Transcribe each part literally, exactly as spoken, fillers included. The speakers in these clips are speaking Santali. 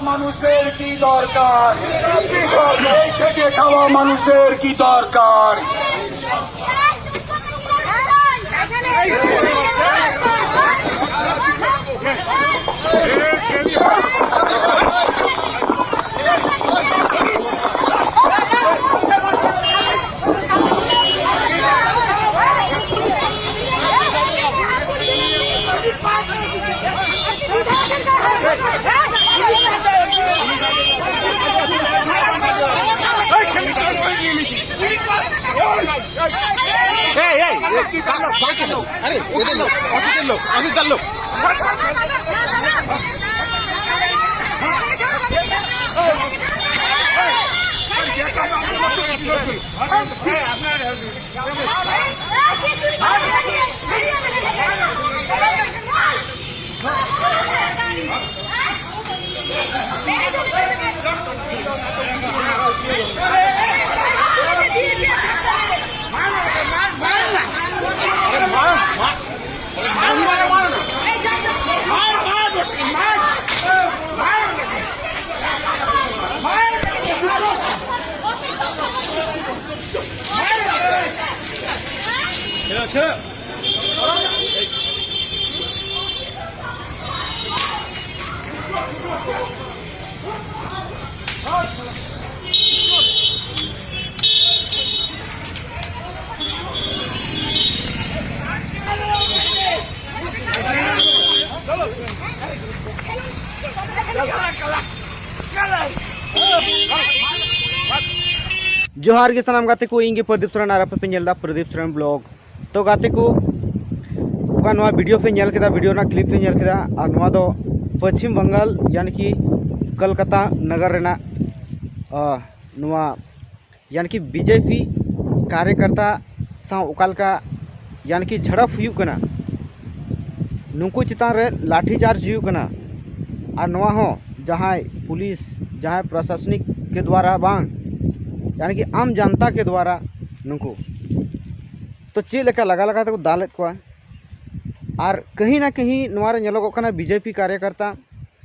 মানুষের কি দরকার? এই খেটে খাওয়া মানুষের কি দরকার? এই, এই, এই, বাকি লোক, আরে, ওদের লোক, অসুখের লোক, অসুখের লোক। ᱡᱚᱦᱟᱨ ᱜᱮ ᱥᱟᱱᱟᱢ ᱜᱟᱛᱮ ᱠᱚ, ᱤᱧ ᱜᱮ ᱯᱨᱚᱫᱤᱯ ᱥᱚᱨᱮᱱ ᱟᱨ ᱟᱯᱮ ᱯᱮ ᱧᱮᱞ ᱮᱫᱟ ᱯᱨᱚᱫᱤᱯ ᱥᱚᱨᱮᱱ ᱵᱞᱚᱜ᱾ ᱛᱚ ᱜᱟᱛᱮ ᱠᱚ, ᱚᱠᱟ ᱱᱚᱣᱟ ᱵᱷᱤᱰᱤᱭᱳ ᱯᱮ ᱧᱮᱞ ᱠᱮᱫᱟ, ᱵᱷᱤᱰᱤᱭᱳ ᱨᱮᱱᱟᱜ ᱠᱞᱤᱯ ᱯᱮ ᱧᱮᱞ ᱠᱮᱫᱟ, ᱟᱨ ᱱᱚᱣᱟ ᱫᱚ ᱯᱚᱪᱷᱤᱢ ᱵᱟᱝᱜᱟᱞ ᱭᱟᱱᱤ ᱠᱤ ᱠᱚᱞᱠᱟᱛᱟ ᱱᱟᱜᱟᱨ ᱨᱮᱱᱟᱜ, ᱟᱦ, ᱱᱚᱣᱟ ᱭᱟᱱᱤ ᱠᱤ ᱵᱤᱡᱮᱯᱤ ᱠᱟᱨᱭᱚᱠᱟᱨᱛᱟ ᱥᱟᱶ ᱚᱠᱟ ᱞᱮᱠᱟ ᱭᱟᱱᱤ ᱠᱤ ᱡᱷᱟᱲᱟᱯ ᱦᱩᱭᱩᱜ ᱠᱟᱱᱟ, ᱱᱩᱠᱩ ᱪᱮᱛᱟᱱ ᱨᱮ ᱞᱟᱴᱷᱤ ᱪᱟᱨᱡᱽ ᱦᱩᱭᱩᱜ ᱠᱟᱱᱟ᱾ ᱟᱨ ᱱᱚᱣᱟ ᱦᱚᱸ ᱡᱟᱦᱟᱸᱭ ᱯᱩᱞᱤᱥ, ᱡᱟᱦᱟᱸᱭ ᱯᱨᱚᱥᱟᱥᱚᱱᱤᱠ ᱠᱮ ᱫᱣᱟᱨᱟ ᱵᱟᱝ, ᱭᱟᱱᱤ ᱠᱤ ᱟᱢ ᱡᱟᱱᱛᱟ ᱠᱮ ᱫᱣᱟᱨᱟ ᱱᱩᱠᱩ᱾ ᱛᱚ ᱪᱮᱫ ᱞᱮᱠᱟ ᱞᱟᱜᱟ ᱞᱟᱜᱟ ᱛᱮᱠᱚ ᱫᱟᱞᱮᱫ ᱠᱚᱣᱟ᱾ ᱟᱨ ᱠᱟᱹᱦᱤ ᱱᱟ ᱠᱟᱹᱦᱤ ᱱᱚᱣᱟ ᱨᱮ ᱧᱮᱞᱚᱜᱚᱜ ᱠᱟᱱᱟ ᱵᱤᱡᱮᱯᱤ ᱠᱟᱨᱭᱚᱠᱟᱨᱛᱟ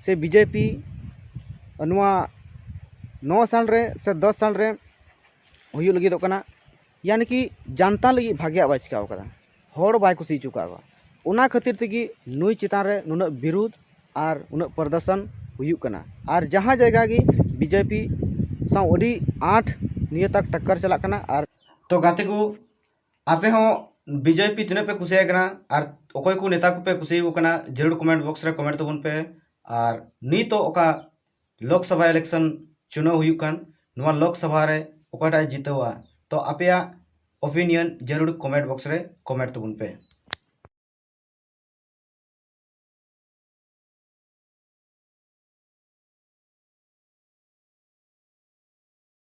ᱥᱮ ᱵᱤᱡᱮᱯᱤ ᱱᱚᱣᱟ ᱱᱚ ᱥᱟᱞ ᱨᱮ ᱥᱮ ᱫᱚᱥ ᱥᱟᱞ ᱨᱮ ᱦᱩᱭᱩᱜ ᱞᱟᱹᱜᱤᱫᱚᱜ ᱠᱟᱱᱟ, ᱭᱟᱱᱤ ᱠᱤ ᱡᱟᱱᱛᱟ ᱞᱟᱹᱜᱤᱫ ᱵᱷᱟᱜᱮᱭᱟᱜ ᱵᱟᱭ ᱪᱤᱠᱟᱹᱣ ᱠᱟᱫᱟ, ᱦᱚᱲ ᱵᱟᱭ ᱠᱩᱥᱤ ᱦᱚᱪᱚ ᱠᱟᱜ ᱠᱚᱣᱟ᱾ ᱚᱱᱟ ᱠᱷᱟᱹᱛᱤᱨ ᱛᱮᱜᱮ ᱱᱩᱭ ᱪᱮᱛᱟᱱ ᱨᱮ ᱱᱩᱱᱟᱹᱜ ᱵᱤᱨᱩᱫᱷ ᱟᱨ ᱩᱱᱟᱹᱜ ᱯᱨᱚᱫᱚᱨᱥᱚᱱ ᱦᱩᱭᱩᱜ ᱠᱟᱱᱟ᱾ ᱟᱨ ᱡᱟᱦᱟᱸ ᱡᱟᱭᱜᱟ ᱜᱮ ᱵᱤᱡᱮᱯᱤ ᱥᱟᱶ ᱟᱹᱰᱤ ᱟᱸᱴ ᱱᱤᱭᱟᱹ ᱛᱟᱠ ᱴᱟᱠᱠᱟᱨ ᱪᱟᱞᱟᱜ ᱠᱟᱱᱟ᱾ ᱟᱨ ᱛᱚ ᱜᱟᱛᱮ ᱠᱚ, ᱟᱯᱮ ᱦᱚᱸ ᱵᱤᱡᱮᱯᱤ ᱛᱤᱱᱟᱹᱜ ᱯᱮ ᱠᱩᱥᱤᱭᱟᱭ ᱠᱟᱱᱟ ᱟᱨ ᱚᱠᱚᱭ ᱠᱚ ᱱᱮᱛᱟ ᱠᱚᱯᱮ ᱠᱩᱥᱤᱭᱟᱠᱚ ᱠᱟᱱᱟ, ᱡᱟᱹᱨᱩᱲ ᱠᱚᱢᱮᱱᱴ ᱵᱚᱠᱥ ᱨᱮ ᱠᱚᱢᱮᱱᱴ ᱛᱟᱵᱚᱱ ᱯᱮ᱾ ᱟᱨ ᱱᱤᱛᱚᱜ ᱚᱠᱟ ᱞᱳᱠᱥᱚᱵᱷᱟ ᱤᱞᱮᱠᱥᱚᱱ ᱪᱩᱱᱟᱹᱣ ᱦᱩᱭᱩᱜ ᱠᱟᱱ, ᱱᱚᱣᱟ ᱞᱳᱠᱥᱚᱵᱷᱟ ᱨᱮ ᱚᱠᱟᱴᱟᱜ ᱮ ᱡᱤᱛᱟᱹᱣᱟ, ᱛᱚ ᱟᱯᱮᱭᱟᱜ ᱚᱯᱤᱱᱤᱭᱚᱱ ᱡᱟᱹᱨᱩᱲ ᱠᱚᱢᱮᱱᱴ ᱵᱚᱠᱥ ᱨᱮ ᱠᱚᱢᱮᱱᱴ ᱛᱟᱵᱚᱱ ᱯᱮ᱾